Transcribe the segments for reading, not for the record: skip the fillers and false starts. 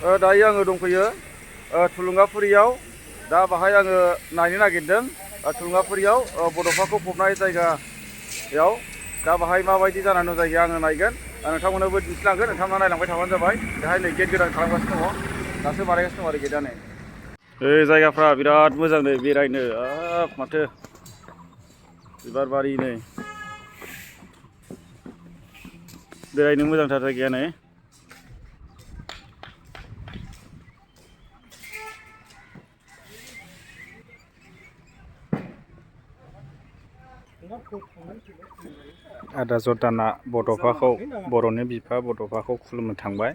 दायो आङो दंफैयो थुलुंगाफुरियाव। दा बाहाय आङो नायनो नागिरदों थुलुंगाफुरियाव बड'फाखौ फबनाय जायगायाव दा बाहाय माबायदि जानानै दं जायगाया आङो नायगोन। नोंथांमोननोबो दिन्थिलांगोन, नोंथांमोना नायलांबाय थाबानो जाबाय। बेहाय नै गेट गोदान खालामगासिनो दङ, दासो बानायगासिनो दं आरो गेटआ नै। जायगाफ्रा बिराद मोजां नै बेरायनो, माथो बिबार बारि नै बेरायनो मोजांथार जायगाया नै। आदा जर्दाना बड'फाखौ, बर'नि बिफा बड'फाखौ खुलुमनो थांबाय।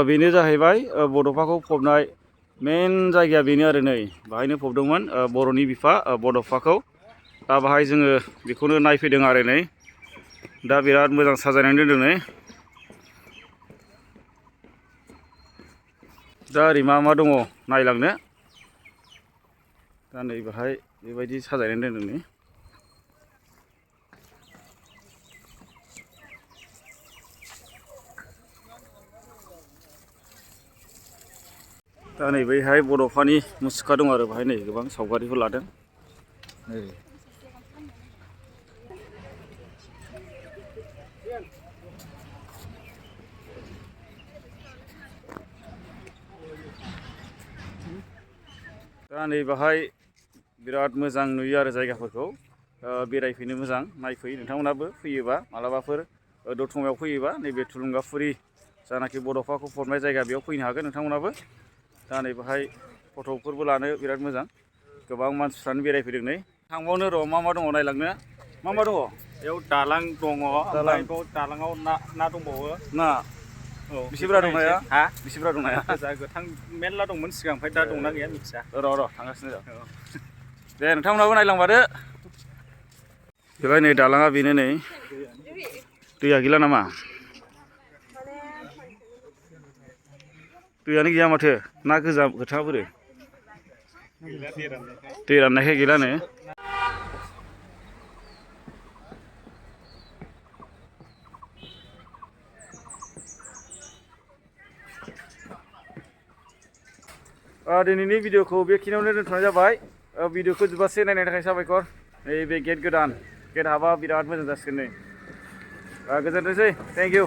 बेनो जाहैबाय बड'फाखौ फबनाय मेन जायगाया बेनो आरो नै बाहायनो फबदोंमोन बर'नि बिफा बड'फाखौ। दा बाहाय जोङो बेखौनो नायफैदों आरो नै। दा बिराद मोजां साजायनानै दोनदों नै। दा ओरै मा मा दङ नायलांनो। दा नै बाहाय बेबायदि साजायनानै दोनदों नै। दा नै बैहाय बड'फानि मुसुखा दं आरो बाहाय नै गोबां सावगारिफोर लादों नै। दा नै बाहाय बिराद मोजां नुयो आरो जायगाफोरखौ, बेरायफैनो मोजां। नायफै नोंथांमोनाबो फैयोबा मालाबाफोर दतमायाव फैयोबा नैबे थुलुंगाफुरि जानाखि बड'फाखौ फबनाय जायगा, बेयाव फैनो हागोन नोंथांमोनाबो। दा नै बाहाय फट'फोरबो लानो बिराद मोजां, गोबां मानसिफ्रानो बेरायफैदों नै। थांबावनो र' मा मा दङ नायलांनो। मा मा दङ? बेयाव दालां दङ, ओमफ्राय बाव दालाङाव ना दंबावो। ना? औ, बेसे बुरजा दं नाया? हा? बेसे बुरजा दं नाया? गोजा गोथां मेरला दंमोन सिगां, ओमफ्राय दा दंना गैया मिथिया। र' थांगासिनो र'। दे नोंथांमोनाबो नायलांबादो। बेवहाय नै दालाङा बेनो नै। दैया गैला नामा? दैयानो गैया माथो, ना गोजा गोथाङा बोरो? दै राननायखाय गैलानो। दिनैनि भिडिअखौ बेखिनियावनो दोनथ'नाय जाबाय। भिडिअखौ जोबजासे नायनायनि थाखाय साबायखर। नैबे गेट गोदान, गेट हाबा बिराद मोजां जासिगोन नै। गोजोनथोंसै, थेंक इउ।